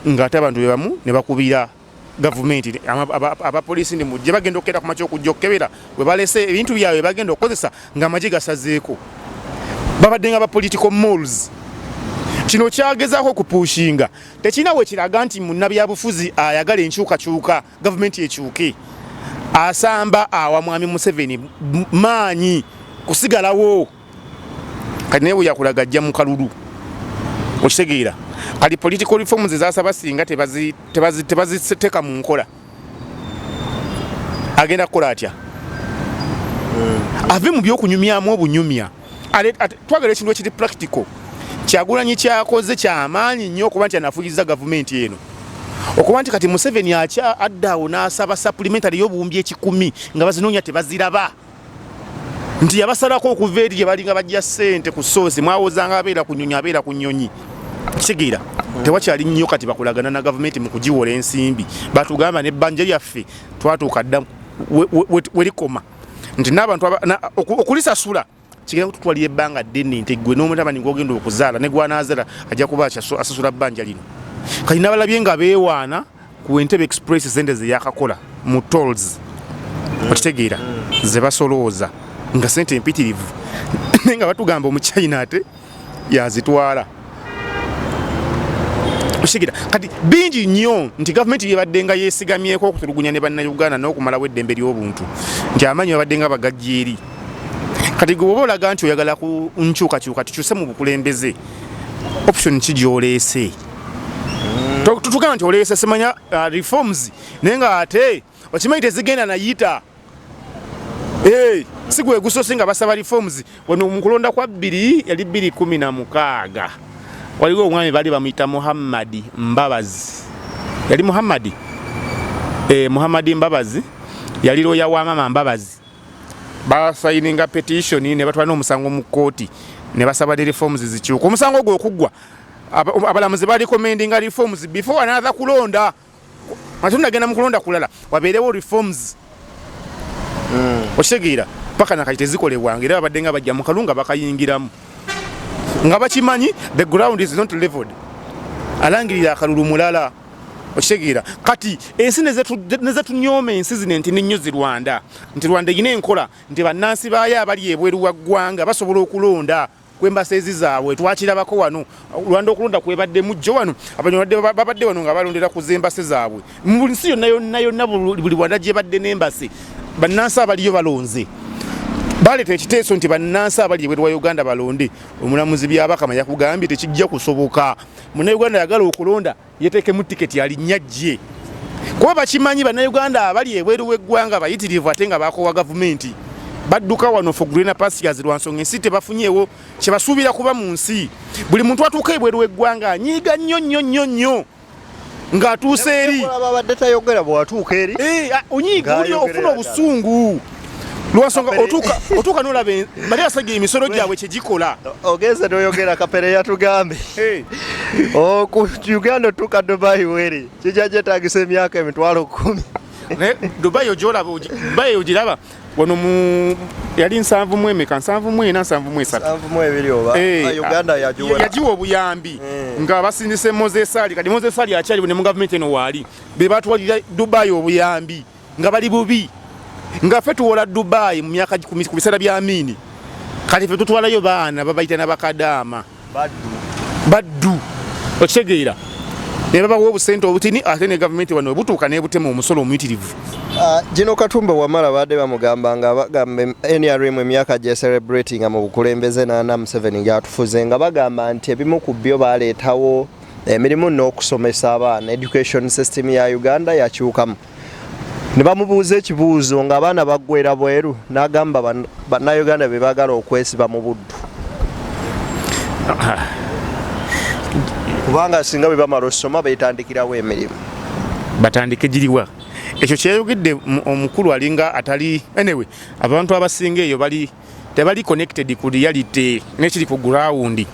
ng'ate abantu be bamu ne bakubira gavumenti abapoliisi ndi mujje bagenda okukera ku makya okujja okukebera we balese ebintu byabwe bagenda okukozesa ng'amagye gasazeeko. Babadde nga ba political moles. Kino kyagezaako okupushinga tekirina we kiraga nti munnabyabufuzi ayagala enkyukakyuka, gavumenti ekyuke, asamba awa Mwami Museveni maanyi kusigalawo. Kati naye bwe yakulaga ajja mu kalulu. Okitegeera, kati political reforms ezasaba singa tebaziteeka mu nkola, agenda kukola atya? Ave mu byokunyumyamu obunyumya. Twagala ekintu ekiri practical. Kyagulanyi kyakoze kyamaanyi nnyo okuba nti anafuyiza gavumenti eno, okuba nti kati Museveni akya adda awo n'asaba supplementary y'obuwumbi 100 nga bazinoonya tebaziraba, nti yabasalako okuva eri gye balinga bajja ssente ku soosi mwawozanga abeera ku nyonyi, abeera ku nyonyi. Kitegeera, tewakyali nnyo kati bakolagana na gavumenti mu kugiwola ensimbi. Batugamba n'ebbanja lyaffe twatuuka dda werikoma, nti n'abantu okulisasula kigenda kututwalira ebbanga ddene, nti gwe n'omutabani gwogenda okuzaala ne gwanazaala ajja kuba asasula bbanja lino. Kati nabalabye nga beewaana ku Entebbe Express, sente zeyakakola mu tolls, okitegeera, ze basolooza nga sente empitirivu, naye nga batugamba Omuchina ate yazitwala. Okitegeera, kati bingi nnyo nti gavumenti byebadde nga yeesigamyeko okutulugunya ne Bannayuganda n'okumalawo eddembe ly'obuntu, nti amaanyi babadde nga bagajja eri. Kati gwe bwoba olaga nti oyagala ku nkyukakyuka, tukyuse mu bukulembeze, option ki gy'oleese? Tutugamba nti oleese simanya reforms, naye nga ate okimanyi tezigenda nayita. Si gwe gusoose nga basaba reforms wano mu kulonda kwa bbiri yali 2016. Waliwo omwami baali bamuyita Muhammadi Mbabazi, yali Muhammadi Muhammadi Mbabazi, yali looya wa Mama Mbabazi. Basayininga petition ne batwala n'omusango mu kkooti ne basaba reforms zikyuka. Omusango ogwo okuggwa, abalamuzi ba recommendinga reforms before another kulonda, ate tunagenda mu kulonda kulala wabeerewo reforms. Okitegeera? Paka nakati tezikolebwanga, era babadde nga bajja mu kalunga bakayingiramu nga bakimanyi the ground is not leveled. Alangirira akalulu mulala. Okitegeera? Kati ensi nezetunyooma, ensi zino nti nennyo zi Rwanda, nti Rwanda erina enkola nti bannansi baayo abali ebweru wa ggwanga basobola okulonda ku embassies zaabwe. Twakirabako wano Rwanda okulonda kwebaddemu jjo wano, abanyarwanda babadde wano nga balondera ku z'embassy zaabwe. Mu buli nsi yonna yonna yonna, buli Rwanda gyebadde n'embassy, bannansi abaliyo balonze. Baleeta ekiteeso nti bannansi abali ebweru wa Uganda balonde. Omulamuzi Byabakama yakugambye tekijja kusoboka. Munnayuganda yagala okulonda yeteekemu tiketi alinnya jje, kuba bakimanyi bannayuganda abali ebweru w'eggwanga bayitirivu, ate nga bakowa gavumenti, badduka wano for greener pastures lwa nsonga ensi tebafunyeewo kyebasuubira kuba mu nsi. Buli muntu atuuka ebweru w'eggwanga anyiiga nnyo nnyo nnyo nnyo ng'atuuse eri. Babadde tayogera, bwewatuuka eri Onyiiga oli ofuna obusungu lwansonga otuuka nolaba bali basajja emisolo gyabwe kyegikola. Ogenze noyogera. Kapere yatugambe ku Uganda otuuka Dubai weri kijja gyetagisa emyaka 10,000. Naye Dubai ogyolaba, Dubai ogiraba wano mu yali nsanvu mu emeka, 74, 73. 72 oba. Uganda yagiwa. Yagiwa obuyambi nga basindise Moses Ali. Kati Moses Ali akyali ne mu gavumenti eno waali, be batwalira Dubai obuyambi nga bali bubi, nga ffe tuwola Dubai mu myaka ku biseera bya Amini. Kati ffe tutwalayo baana babayita nabakadaama, baddu. Okitegeera? Ne babawa obusente obutini, ate ne gavumenti wano webutuuka nebutema omusolo omuyitirivu. Gino Katumba Wamala badde bamugamba nga bagamba NRM emyaka gye celebrating mu bukulembeze nana Museveni gyatufuze, nga bagamba nti ebimu ku byo baleetawo emirimu n'okusomesa abaana, education system ya Uganda yakyukamu. Ne bamubuuza ekibuuzo ng'abaana baggwera bweru, n'agamba bannayuganda be baagala okwesiba mu buddu, kubanga singa bwe bamala osoma beetandikirawo emirimu. Batandike giriwa? Ekyo kyeyayogedde omukulu alinga atali. Anyway, abantu abasinga eyo bali tebali connected ku reality nekiri ku ground,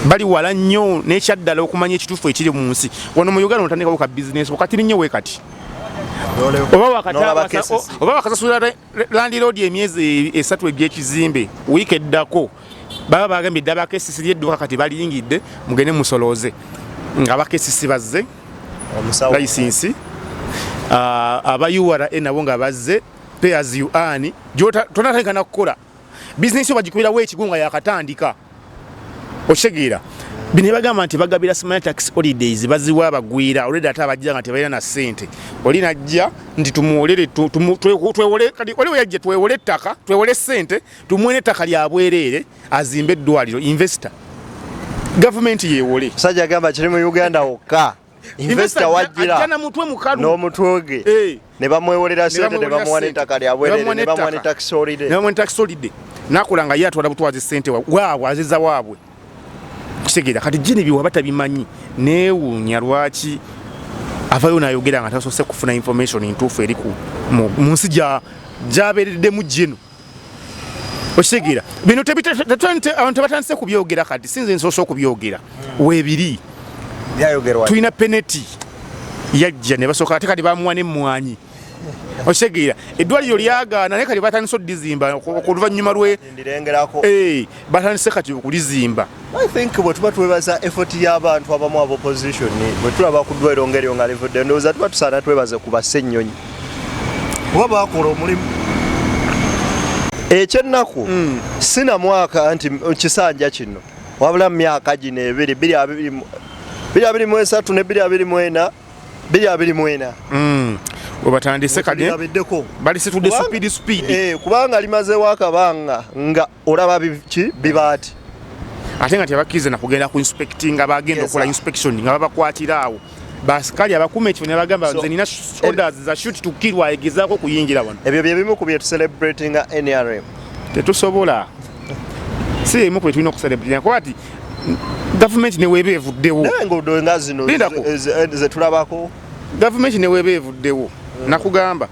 bali wala nnyo n'ekyaddala okumanya ekituufu ekiri mu nsi. Wano mu Uganda otandikawo ka bizinesi okatiri nnyo we kati oba wakasasula landlord emyezi 3 egy'ekizimbe, wiiki eddako baba bagambye dde abakesisi lyedduka kati baliyingidde, mugende musolooze. Nga abakesisi bazze license, aba URA nabo nga bazze pay as you earn, tonatandika nakukola bizinesi bagikubirawo ekigo nga yakatandika. Okitegeera? Bino bagamba nti bagabira simanya tax holidays baziwa abagwira already, ate abajja nga tebalina na ssente. Oli najja nti tumuwolere, twewole. Kati oli weyajja twewole ettaka, twewole ssente, tumuwe n'ettaka lya bwereere azimbe eddwaliro. Investor gavumenti yewole. Musajja agamba kiri mu Uganda wokka, investor wajjira ajja na mutwe mukalu n'omutwe gwe ne bamwewolera sente, ne bamuwa n'ettaka lya bwereere, ne bamuwa ne tax holiday. Ne bamuwa ne tax holiday, nakola nga ye atwala butwazi sente waabwe, aziza waabwe. Kitegeera? Kati jini biwa batabimanyi, neewuunya lwaki avayo nayogera nga tasoose kufuna information ntuufu eri mu nsi gyabeereddemu gino. Okitegeera? Bino abantu tebatandise kubyogera kati, sinze nsoose okubyogera, weebiri. Tulina peneti yajja ne basooka, ate kati bamuwa n'emmwanyi. Okitegeera? Eddwaliro lyagaana, naye kati batandise odizimba oluvannyuma lwe batandise kati okulizimba. I think bwe tuba twebaza effort y'abantu abamu aba opposition, bwe tulaba ku ddwaliro ng'eryo nga livudde, ndowooza tuba tusaana twebaze ku bassennyonyi kuba bakola omulimu. Ekyennaku sina mwaka nti kisanja kino, wabula mu myaka gino ebiri, 2023 ne 2024, 2024. Webatandise kati balisitudde speed speed. Kubanga limazeewo akabanga nga olaba ki bibaati. Ate nga tebakkiriza nakugenda ku inspectinga, bagenda okukola inspection nga babakwatira awo basikali abakuuma ekifo ne bagamba nze nina orders za shoot to kill agezaako okuyingira wano. Ebyo bye bimu ku bye tucelebratinga NRM. Tetusobola, si emu ku bye tulina okucelebratinga kuba ti Gavumenti neweeba evuddewo, Naye enguudo nga zino Lindako. Zetulabako. Gavumenti neweeba evuddewo, nakugamba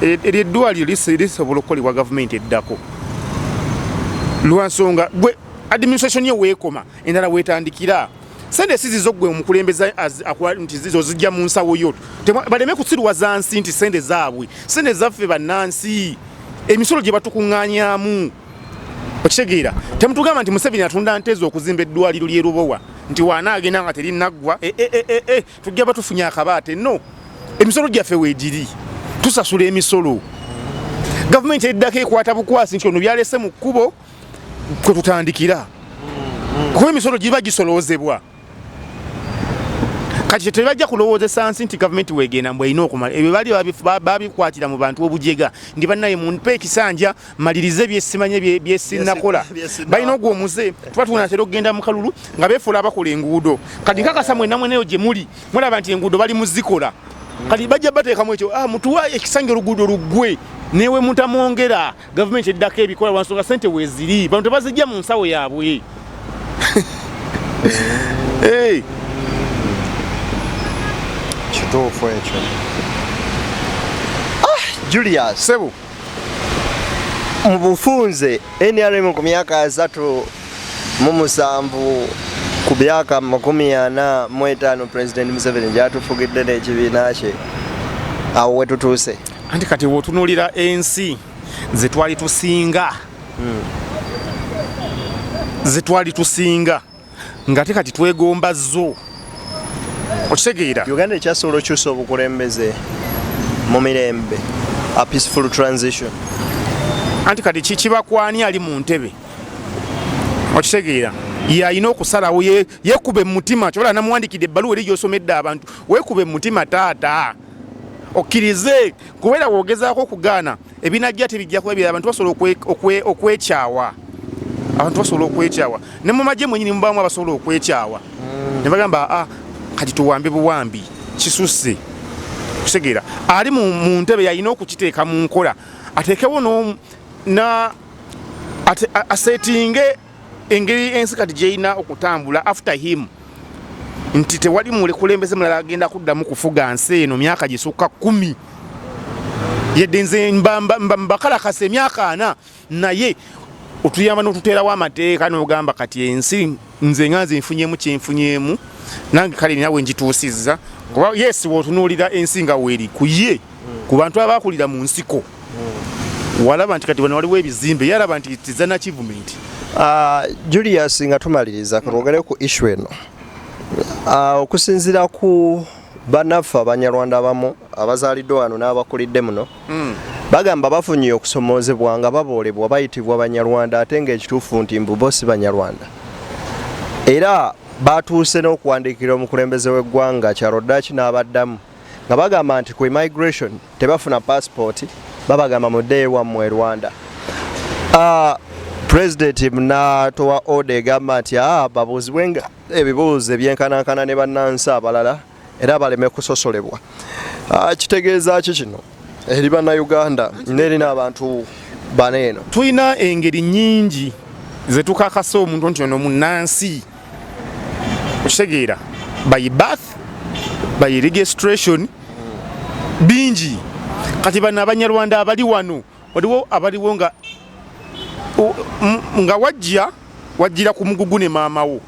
eryo eddwaliro lisobola okukolebwa gavumenti eddako, lwansonga gwe administration ye weekoma, endala weetandikira. Sente si zizo gwe omukulembeze nti zizo zijja mu nsawo yo. Baleme kusiruwaza nsi nti sente zaabwe. Sente zaffe bannansi, emisolo gye batukuŋŋaanyaamu. Okitegeera? Temutugamba nti Museveni atunda nte ze okuzimba eddwaliro ly'e Lubowa, nti waanaagenda nga terinnaggwa. E, e, e, e, e, tujja batufunye akabaate. No, emisolo gyaffe weegiri, tusasula emisolo. Gavumenti eddako ekwata bukwasi nti ono byalese mu kkubo kwe tutandikira, kuba emisolo giba gisoloozebwa. Kati tebajja kulowoozesa nsi nti gavumenti wegenda mbu erina okumala ebyo. Bali babikwatira mu bantu obujega ndi bannaye, mumpe ekisanja malirize byesimanye byesinnakola. Balina ogwo omuze. Tuba tunatera okugenda mu kalulu nga beefuula abakola enguudo. Kati nkakasa mwenna mweneyo gye muli mulaba nti enguudo bali muzikola. Kati bajja bateekamu ekyo, ah, mutuwa ekisanja oluguudo luggwe, newe mutamwongera. Gavumenti eddako ebikola lwansonga sente weeziri, bano tebazijja mu nsawo yaabwe. Hey. Kituufu ekyo. Ah, Julius. Sebo. Mu bufunze, NRM ku myaka 37 ku myaka 45 President Museveni gyatufugidde n'ekibiina kye, awo wetutuuse. Anti kati wotunuulira ensi zetwali tusinga, zetwali tusinga, ngate kati twegomba zo. Okitegeera? Uganda ekyasobola okyusa obukulembeze mu mirembe, a peaceful transition? Anti kati kibakwani ali mu ntebe. Okitegeera? Yalina okusalawo, yekube mu mutima. Kyobola namuwandikidde ebbaluwa eri gyosomedde abantu, weekube mu mutima taata, okkirize, kubeera wogezaako okugaana ebinajja tebijja kuba ebirala. Abantu basobola okwekyawa, abantu basobola okwekyawa. Ne mu magye mwenyini mubaamu abasobola okwekyawa ne bagamba, "Ah, kati tuwambe buwambi, kisusse." Kutegeera, ali mu ntebe yalina okukiteeka mu nkola, ateekewo na asetinge engeri ensi kati gyerina okutambula after him, nti tewali mukulembeze mulala agenda kuddamu kufuga nsi eno myaka gisukka 10. Yedde nze mbakalakasa emyaka 40, naye otuyamba n'otuteerawo amateeka n'ogamba kati ensi nze nga nze nfunyemu kyenfunyemu, nange kale ninawe njituusizza. Kuba yes, wotunuulira ensi nga weeri ku ye, ku bantu abakulira mu nsiko, walaba nti kati wano waliwo ebizimbe, yalaba nti it is an achievement. Julius, nga tumaliriza, katwogere ku issue eno. Okusinziira ku bannaffe Abanyarwanda abamu abazaaliddwa wano n'abakulidde muno, bagamba bafunye okusomoozebwa nga baboolebwa, bayitibwa Banyarwanda, ate ng'ekituufu nti mbu bo si Banyarwanda. Era batuuse n'okuwandiikira omukulembeze w'eggwanga Kyalodaki n'abaddamu nga bagamba nti ku immigration tebafuna passport, babagamba muddeyo wammwe e Rwanda. President natowa order egamba nti babuuzibwe nga ebibuuzo ebyenkanankana ne bannansi abalala era baleme kusosolebwa. Kitegeeza ki kino eri Bannayuganda n'eri n'abantu bano eno? Tulina engeri nyingi zetukakasa omuntu nti ono munansi. Okitegeera? By birth, by registration, bingi. Kati bano Abanyarwanda abali wano, waliwo abaliwo nga nga wajja wajjira ku mugugu ne maama wo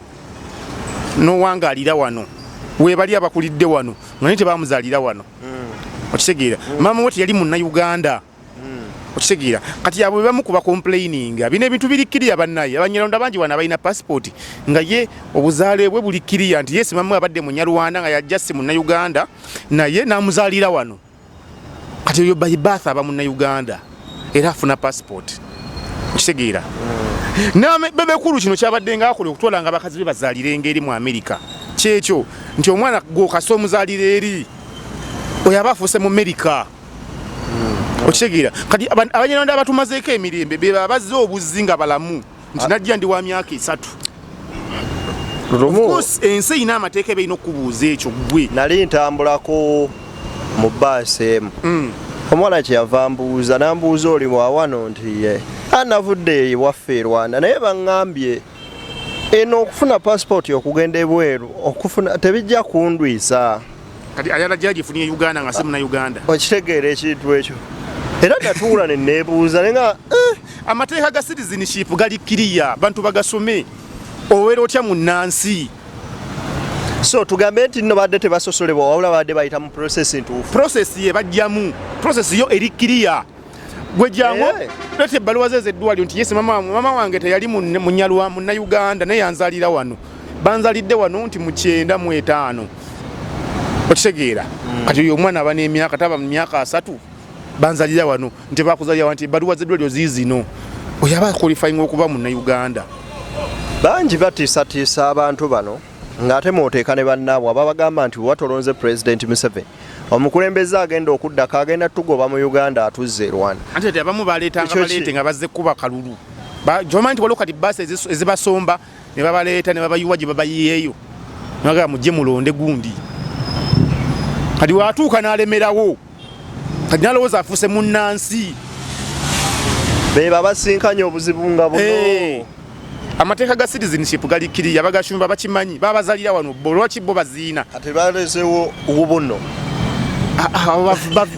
n'owangalira wano, webali abakulidde wano nga naye tebamuzaalira wano. Okitegeera? Maama we teyali Munnayuganda. Okitegeera? Kati abo bebamu kuba complaininga. Bino ebintu biri clear, bannaye. Abanyarwanda bangi wano abalina passport nga ye obuzaale bwe buli clear nti yes, maama we abadde Munyarwanda nga yajja si Munnayuganda, naye n'amuzaalira wano. Kati oyo by birth aba Munnayuganda era afuna passport. Okitegeera? Bebekulu kino kyabadde nga akola okutwala nga bakazi be bazaalira engeri mu Amerika, kyekyo nti omwana gwokasa omuzaalira eri, oyo aba afuuse mu Amerika. Okitegeera? Kati Abanyarwanda abatumazeeko emirembe be babazze obuzzi nga balamu, nti najja ndi wa myaka 3. Of Lumu course, ensi erina amateeka eba erina okubuuza ekyo gwe. Nali ntambulako mu baasi emu, omuwala kyeyava mbuuza, nambuuza, "Oli wa wano?" Nti ye. "Ah, navudde ewaffe e Rwanda, naye baŋŋambye Eno okufuna passport okugenda ebweru okufuna tebijja kundwisa. Kati ayala gyagifunye Uganda nga si muna Uganda. Okitegeera ekintu ekyo. Era natuula ne neebuuza naye nga Amateeka ga citizenship gali kiriya, bantu bagasome. Owera otya munnansi? So tugambe nti nno badde tebasosolebwa wabula badde bayita mu process ntuufu. Process ye bajjamu, process yo eri kiriya. Gwe jangu leeta ebbaluwa ze ez'eddwaliro nti yes mama wange teyali munyalwa munnauganda naye yanzalira wano, banzalidde wano nti mu 95. Okitegeera? Kati oyo omwana aba n'emyaka taba mu myaka 3 banzalira wano nti bakuzalira wano nti ebbaluwa z'eddwaliro ziizino. Oyo aba qualifying okuba munnauganda. Bangi batiisatiisa abantu bano ng'ate mwoteeka ne bannaabwe ababagamba nti watolonze President Museveni omukulembeze agenda okuddako agenda tugoba mu Uganda atuzze e Rwanda. Anti ati abamu baleetanga baleete nga bazze kuba kalulu. Gy'omanyi nti waliwo kati bbaasi ezibasomba ne babaleeta ne babayiwa gye babayiyeeyo. Ne bagamba mujje mulonde gundi. Kati watuuka n'alemerawo. Kati n'alowooza afuuse munnansi. Be babasinkanye obuzibu nga buno. Amateeka ga citizenship gali kiriya, bagashumba bakimanyi, babazalira wano bo lwaki bo baziina. Kati balezewo ubuno.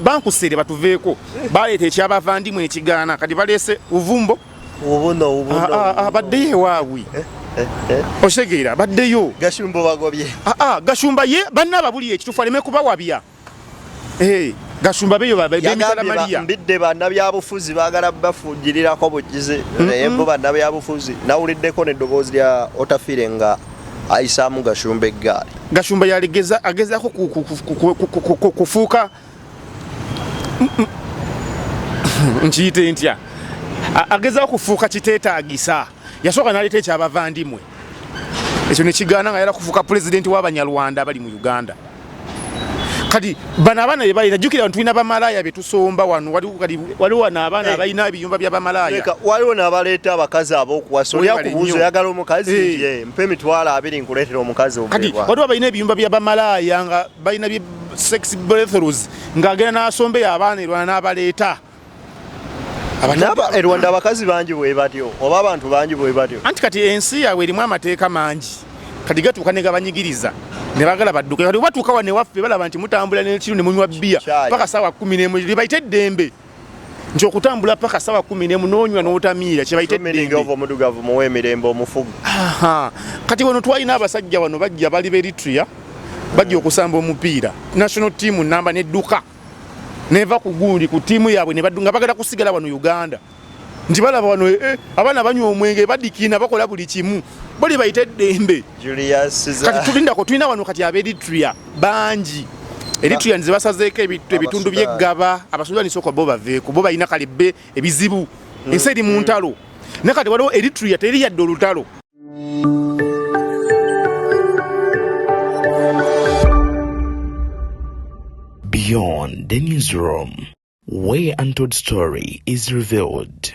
Bankusere batuveeko. Baleeta ekyabavandimwe ekigaana, kati baleese uvumbo. Ubuno, ubuno. Baddeyo ewaabwe. Okitegeera, baddeyo. Gashumba bagobye. Gashumba ye banna ababuli ekituufu aleme kubawabya. Gashumba beyo b'emitala Maria. Mbidde bannabyabufuzi baagala bafuujirirako bugizi. Naye bo bannabyabufuzi nawuliddeko n'eddoboozi lya Otafiire nga ayisaamu Gashumba eggaali. Gashumba yaligeza agezaako kufuuka nkiyite ntya, agezaako kufuuka kiteetaagisa. Yasooka n'aleeta ekyabavandimwe ekyo ne kigaana nga yala kufuuka pulezidenti w'Abanyarwanda abali mu Uganda. Kati bano abaana be balina, jjukira nti tulina bamalaaya be tusomba wano, waliwo wano abaana abalina ebiyumba bya bamalaaya. Waliwo n'abaleeta abakazi ab'okuwasa, oli akubuuza oyagala omukazi, ye mpa 20,000 nkuleetera omukazi Kati waliwo abalina ebiyumba bya bamalaaya nga balina sex brothels, ng'agenda n'asombeyo abaana e Rwanda n'abaleeta. E Rwanda abakazi bangi bwe batyo oba abantu bangi bwe batyo. Anti kati ensi yaabwe erimu amateeka mangi, kati gatuuka ne gabanyigiriza ne baagala badduke. Kati batuuka wano ewaffe balaba nti mutambula n'ekiro ne munywa bbiya paka ssaawa 11, lye bayita eddembe. Nti okutambula paka ssaawa 11 n'onywa n'otamiira kye bayita eddembe. Omudugavu muwe emirembe omufugu. Kati wano twalina abasajja wano bajja bali b'Eritrea bajja okusamba omupiira national team namba n'edduka neva ku gundi ku ttiimu yaabwe ne baddu nga bagala kusigala wano Uganda. Nti balaba wano abaana banywa omwenge badikiina bakola buli kimu bali bayita eddembe. Kati tulindako tulina wano kati ab'Eritrea bangi. Eritrea nze basazeeko ebitundu by'eggaba, Abasudaani sooka bo baveeko, bo balina kale be ebizibu. Ensi eri mu ntalo. Naye kati waliwo Eritrea teri yadde olutalo. Beyond the Newsroom, where untold story is revealed.